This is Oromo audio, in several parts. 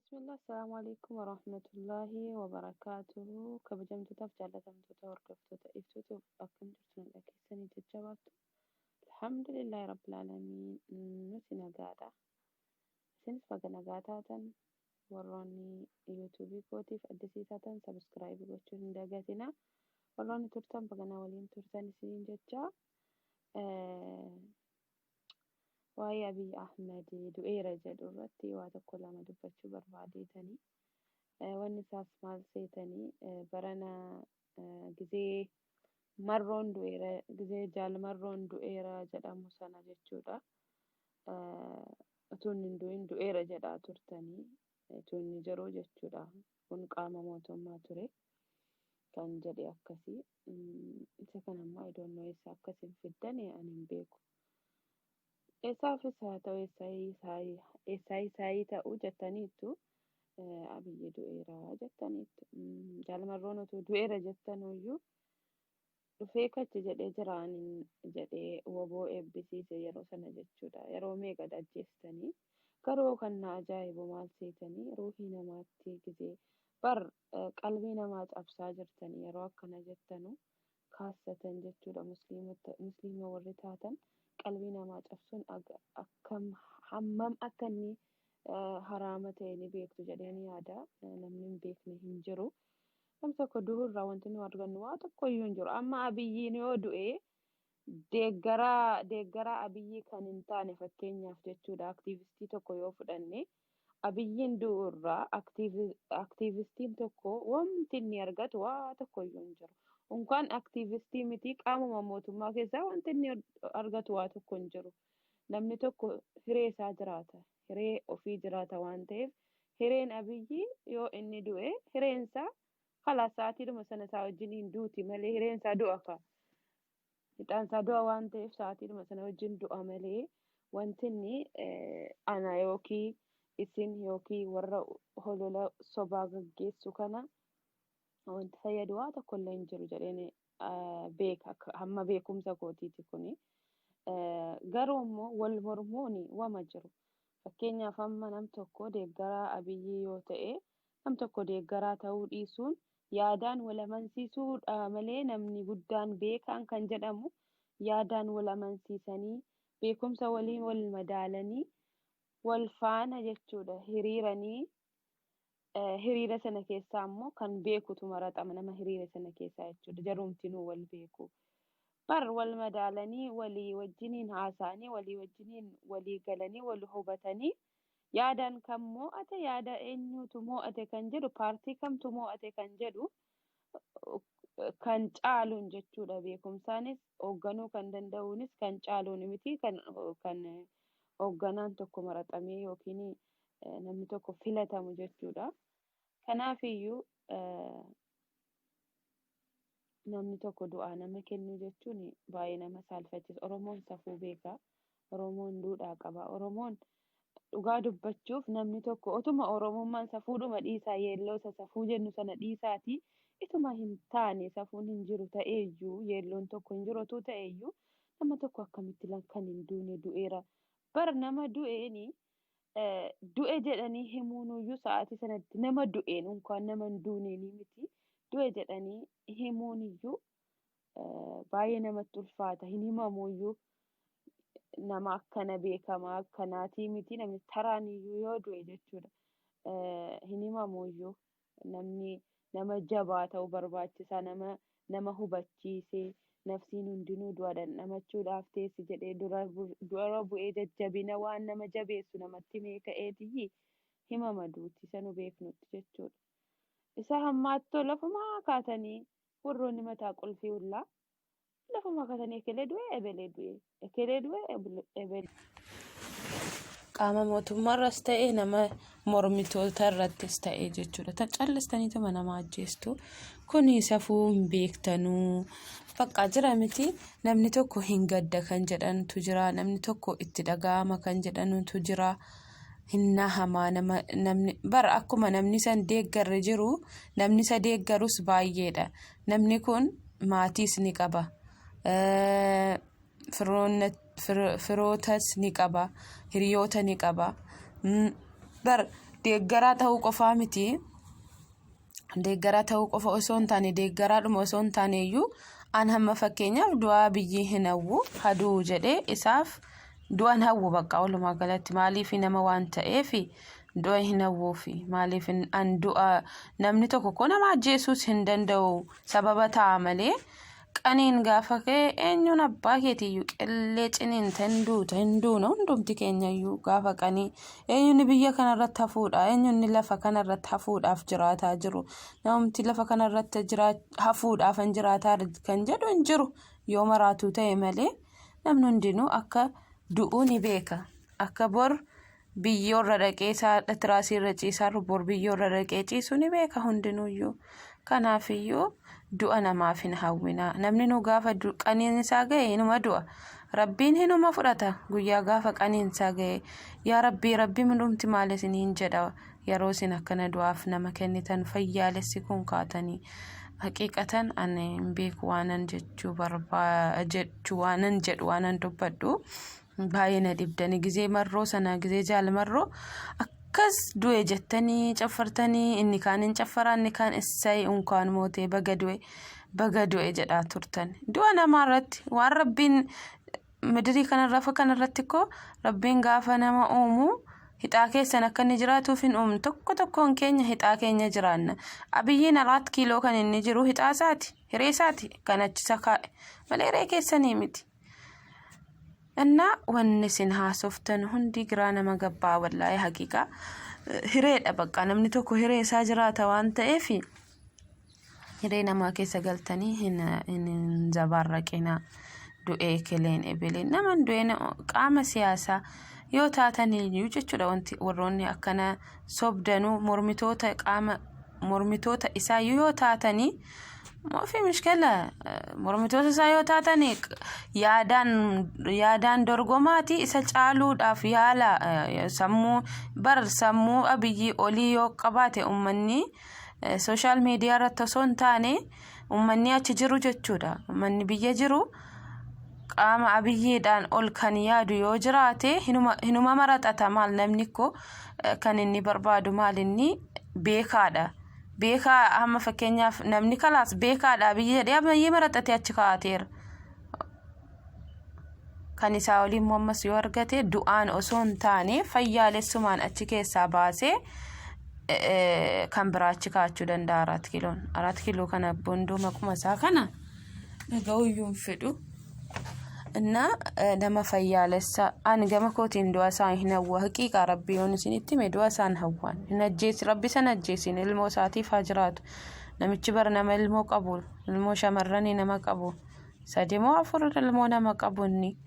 Bismillah, Assalamu alaikum warahmatullahi wabarakaatuhu. Kabajamtootaaf jaallatamtoota hordoftoota ibsuutu akkam jirtu nagaa keessanii jajjabaattu. Alhamdulillahi rabbil aalamiin, nuti nagaadha. Isinis baga nagaa taatan. Warroonni yuutuubii kootiif addisii taatan subscribe gochuu hin dagatina. Warroonni turtan baga waliin turtan isiniin jecha. Waa'ee Abiy Ahmed du'eera jedhu irratti waa tokko lama dubbachuu barbaadeetanii. Wanni isaas maal seetanii, barana gizee marroon du'eera, gizee jaal marroon du'eera jedhamu sana jechuudha. Utuu inni hin du'in du'eera jedhaa turtanii, utuu inni jiru jechuudha. Kun qaama mootummaa ture kan jedhe akkasii. Isa kana immoo I don't know eessa akkasin fiddan ani hin beeku. Eessaafis haa ta'u, eessaa isaayii ta'u jettaniittu, Abiyyi du'eera jettaniittu. Jaal Marroon utuu du'eera jettanuyyuu dhufee kachi jedhee jiraan jedhee woboo eebbisiise yeroo sana jechuudha. Yeroo meeqa ajjeestanii? Garuu kan na ajaa'ibu maal seetanii, ruuhii namaatti gizee bar qalbii namaa cabsaa jirtanii yeroo akkana jettanu kaassatan jechuudha. Musliima warri taatan qalbii namaa cabsuun akkam hammam akka inni haraama ta'e ni beektu jedheen yaada. Namni hin beekne hin jiru. Namni tokko du'uurraa wanti nu argannu waa tokko iyyuu hin jiru. Amma Abiyyiin yoo du'e, deeggaraa Abiyyii kan hin taane, fakkeenyaaf jechuudha, aktiivistii tokko yoo fudhanne, Abiyyiin du'uurraa aktiivistiin tokko wanti inni argatu waa tokko iyyuu hin jiru. Unkaan aktiivistii miti, qaamuma mootummaa keessaa wanti inni argatu waa tokko hin jiru. Namni tokko hiree isaa jiraata. Hiree ofii jiraata waan ta'eef, hireen Abiyyi yoo inni du'e, hireen isaa kalaas sa'aatiidhuma sana isaa wajjin hin duuti malee, hireen isaa du'a ka. Hixaan isaa du'a waan ta'eef, sa'aatiidhuma sana wajjin du'a malee, wanti inni ana yookiin isin yookiin warra holola sobaa gaggeessu kana wanti fayyadu waa tokko illee hin jiru jedheen beeka, hamma beekumsa kootiiti kuni. Garuu immoo wal mormuun wama jiru. Fakkeenyaaf, amma nam tokko deeggaraa Abiyyii yoo ta'e, nam tokko deeggaraa ta'uu dhiisuun yaadaan wal amansiisuudha malee, namni guddaan beekaan kan jedhamu yaadaan wal amansiisanii, beekumsa waliin wal madaalanii, wal faana jechuudha hiriiranii, hiriira sana keessaa immoo kan beekutu maratama, nama hiriira sana keessaa jechuudha, jarumtinuu wal beeku. Bar wal madaalanii, walii wajjiniin haasa'anii, walii wajjiniin walii galanii, wal hubatanii, yaadaan kan mo'ate, yaada eenyutu mo'ate kan jedhu, paartii kamtu mo'ate kan jedhu, kan caaluun jechuudha, beekumsaanis hoogganuu kan danda'uunis kan caaluun miti kan hoogganaan tokko maraxamee yookiin namni tokko filatamu jechuudha. Kanaafiyyuu namni tokko du'aa nama kennuu jechuun baay'ee nama saalfachiisa. Oromoon safuu beeka. Oromoon duudhaa qaba. Oromoon dhugaa dubbachuuf, namni tokko otuma Oromummaan safuudhuma dhiisaa, yeelloo isa safuu jennu sana dhiisaatii, ituma hin taane, safuun hin jiru ta'eeyyuu, yeelloon tokko hin jiru otoo ta'eeyyuu, nama tokko akkamitti kan hin duune du'eera. Bar nama du'eeni du'e jedhanii himuunuyyuu, sa'aatii sanatti nama du'een, unkaan nama hin duuneenii miti, du'e jedhanii himuuniyyuu baay'ee namatti ulfaata, hin himamuyyuu. Nama akkana beekamaa akkanaatii miti, namni taraan iyyuu yoo du'e jechuudha hin himamuyyuu. Namni nama jabaa ta'uu barbaachisaa, nama hubachiisee, nafsiin hundinuu du'a dhandhamachuudhaaf teessi jedhee dura bu'ee, jajjabina waan nama jabeessu namatti himee ka'eetiyyi himama duuti isa nu beeknutti jechuudha. Isa hammaattoo lafumaa kaatanii, warroonni mataa qulfii hullaa lafumaa kaatanii ekelee du'e, ebelee du'e, ekelee du'e, ebelee. Qaama mootummaarras ta'e, nama mormitoota irrattis ta'e jechuudha. Ta callistaniituma nama ajjeestu. Kuni safuu hin beektanuu. Bakka jira miti, namni tokko hin gadda kan jedhantu jira. Namni tokko itti dhaga'ama kan jedhanutu jira. Hin nahamaa nama namni bara akkuma namni san deeggarre jiru, namni isa deeggarus baay'eedha. Namni kun maatiis ni qaba. Firootas ni qaba, hiriyoota ni qaba. Bar Deeggaraa ta'uu qofaa miti. Deeggaraa ta'uu qofa osoo hin taane, deeggaraadhuma osoo hin taane iyyuu, an hamma fakkeenyaaf du'aa Abiyyi hin hawwu. Haduu jedhee isaaf du'an hawwu bakka walumaa galatti. Maaliif? Nama waan ta'eef du'a hin hawwuufi. Maaliif an du'a? Namni tokko koo nama ajjeesuus hin danda'u, sababa ta'a malee. Qaniin gaafa ka'e eenyuun abbaa keetiyyuu qillee ciniinta, hin duuta, hin duuna hundumti keenyayyuu gaafa qanii. Eenyuun biyya kanarratti hafuudha? Eenyuun lafa kanarratti hafuudhaaf jiraataa jiru? Namumti lafa kanarratti hafuudhaaf hin jiraataa kan jedhu hin jiru yoo maraatuu ta'e malee. Namni hundinuu akka du'uu ni beeka. Akka bor biyyoorra dhaqee saadha tiraasii irra ciisaa, bor biyyoorra dhaqee ciisu ni beeka hundinuyyuu. Kanaafiyyuu du'a namaaf hin hawwinaa. Namni nu gaafa qaniin isaa ga'e hinuma du'a. Rabbiin hinuma fudhata guyyaa gaafa qaniin isaa ga'e. Yaa Rabbii, Rabbii hundumti maal isiniin jedha yeroo isin akkana du'aaf nama kennitan? Fayyaalessi kun kaatanii haqiiqatan ani hin beeku waanan jechuu barbaa jechuu, waanan jedhu, waanan dubbadhu. Baay'ee na dhibdani. Gizee Marroo sana, gizee Jaal Marroo akkas du'e jettanii caffartanii, inni kaan hin caffaraa, inni kaan issay unkaan mootee, baga du'e, baga du'e jedhaa turtan. Du'a namaa irratti waan Rabbiin midirii kanarra, lafa kanarratti koo Rabbiin gaafa nama uumu hixaa keessan akka inni jiraatuuf hin uumne. Tokko tokkoon keenya hixaa keenya jiraanna. Abiyyiin Araat Kiiloo kan inni jiru hixaa isaati, hiree isaati kan achisa kaa'e malee hiree keessanii miti. Innaa wanni isin haasoftan hundi giraa nama gabbaa. Wallaahi, haqiiqaa hireedha. Bakka namni tokko hiree isaa jiraata waan ta'eef, hiree namaa keessa galtanii hin zabaarraqinaa. Du'ee keleen ebeleen nama hin du'een qaama siyaasaa yoo taatan iyyuu jechuudha. Wanti warroonni akkana sobdanuu mormitoota, qaama mormitoota isaa yoo taatanii, moofi mishkela mormitoota isaa yoo taatanii, yaadaan dorgomaati isa caaluudhaaf yaala. Sammuu bar sammuu Abiyyi olii yoo qabaate, ummanni social media irratti osoo hin taane, ummanni achi jiru jechuudha, ummanni biyya jiru qaama Abiyyiidhaan ol kan yaadu yoo jiraate hinuma maraxata. Maal, namni ko kan inni barbaadu maal? Inni beekaadha. Beekaa hamma fakkeenyaaf namni kalaas beekaadha Abiyyi jedhee Abiyyi maraxatee achi kaa'ateera. Kan isaa olii immoo ammas yoo argate, du'aan osoo hin taane fayyaalessumaan achi keessaa baasee kan biraa achi kaa'achuu danda'a. Araat Kiiloon, Araat Kiiloo kana bondoo maquma isaa kana dhaga'uu iyyuu hin fedhu. Innaa nama fayyaalessa ani gama kootiin du'a isaa hin hawwa. Haqiiqaa Rabbii yoon isinitti hime, du'a isaan hawwaan hin ajjeesi. Rabbi san ajjeesin, ilmoo isaatiif haa jiraatu namichi. Bara nama ilmoo qabu, ilmoo shamarranii nama qabu, sadi moo afur ilmoo nama qabu, inni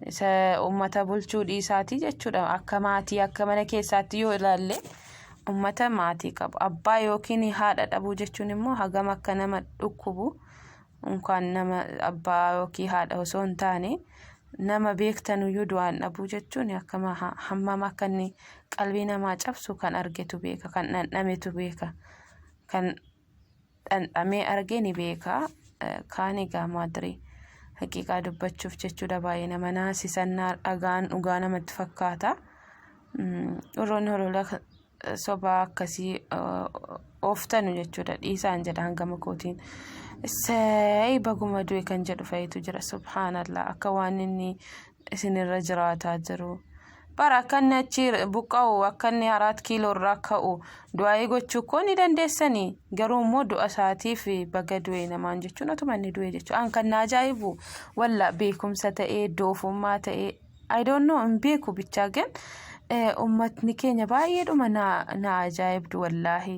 isa ummata bulchuu dhiisaatii jechuudha. Akka maatii, akka mana keessaatti yoo ilaalle, ummata maatii qabu, abbaa yookiin haadha dhabuu jechuun immoo hagam akka nama dhukkubu, unkaan nama abbaa yookiin haadha osoo hin taane nama beektanuyyuu du'aan dhabuu jechuun akkama hammam akka inni qalbii namaa cabsu kan argetu beeka, kan dhandhametu beeka, kan dhandhamee arge ni beeka. Kaan egaa maadirii haqiiqaa dubbachuuf jechuudha, baay'ee nama naasisannaa dhagaan dhugaa namatti fakkaata. Warroonni holola sobaa akkasii ooftanu jechuudha, dhiisaan jedhaan gama kootiin. Isseey, baguma du'e kan jedhu fa'itu jira. Subhaanallah, akka waan inni isinirra jiraataa jiru. Bara akka inni achi buqqa'u, akka inni Araat Kiiloo irraa ka'u du'aa'ii gochuu koo ni dandeessanii. Garuu immoo du'a isaatiif baga du'e namaan jechuun otuma inni du'e jechuudha. An kan na ajaa'ibu walla beekumsa ta'ee doofummaa ta'ee, I don't know, hin beeku bichaa gan uummatni keenya baay'eedhuma na ajaa'ibdu wallaahi.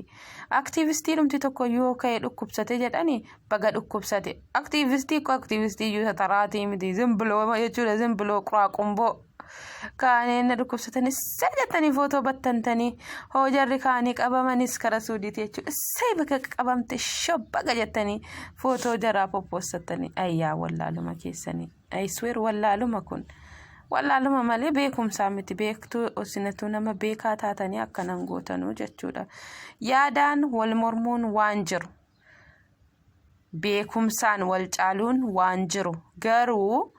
Aktiivistii dhumti tokko yoo ka'e dhukkubsate jedhani, baga dhukkubsate. Aktiivistii ko aktiivistii iyyuu taraatii miti, zimbiloo jechuudha, zimbiloo quraaqumboo. Kaanii na dhukkubsatan issee jettanii footoo battantanii, hoo jarri kaanii qabamanis kara Suudiiti jechuudha. Issee, baga qabamte, shobbaga jettanii footoo jaraa poppoossattanii. Ayyaa, wallaaluma keessanii. I swear, wallaaluma kun. Wallaaluma malee beekumsaa miti. Beektuu osinatuu nama beekaa taatanii akkanan gootanuu jechuudha. Yaadaan wal mormuun waan jiru. Beekumsaan wal caaluun waan jiru. Garuu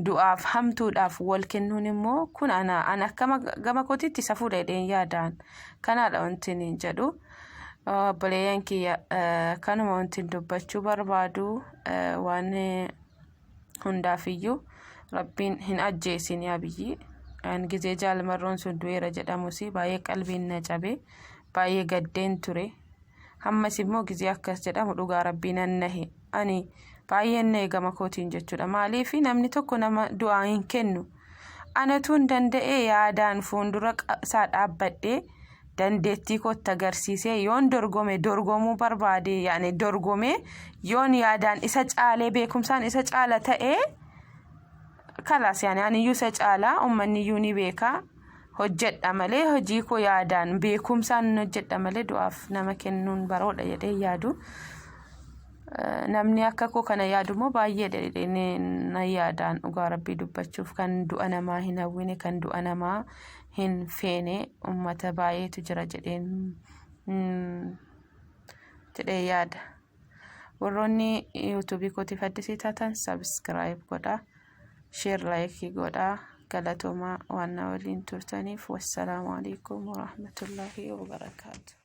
Du'aaf hamtuudhaaf wal kennuun immoo kun ana ana akka gama kootiitti safuudha jedheen yaadaan. Kanaadha wanti inni jedhu. Obboleeyyan kiyya, kanuma wanti dubbachuu barbaadu. Waan hundaafiyyuu Rabbiin hin ajjeesin Abiyyi. Gizee Jaalmarroon sun du'eera jedhamus baay'ee qalbiin na cabe, baay'ee gaddeen ture. Hammas immoo gizee akkas jedhamu dhugaa Rabbii nan nahe. Ani baay'een nahe gama kootiin jechuudha. Maaliif namni tokko nama du'aa hin kennu? Anatu hin danda'e, yaadaan fuuldura isaa dhaabbadhee dandeettii kootti agarsiisee yoon dorgome, dorgomuu barbaade, yaani dorgomee yoon yaadaan isa caalee, beekumsaan isa caala ta'ee, kalaas, yaani aniyyuu isa caalaa uummanni iyyuu ni beekaa. Hojjedha malee, hojii koo yaadaan beekumsaan hojjedha malee du'aaf nama kennuun baroodha jedhee yaadu. Namni akka koo kana yaadu immoo baay'eedha jedhee na yaadaan. Dhugaa Rabbii dubbachuuf, kan du'a namaa hin hawwine, kan du'a namaa hin feene uummata baay'eetu jira jedhee yaada. Warroonni YouTubeii kootiif addisii taatan subscribe godhaa, share, likeii godhaa. Galatoomaa waan na waliin turtaniif. Wassalaamu alaikum warahmatullaahi wabarakaatu.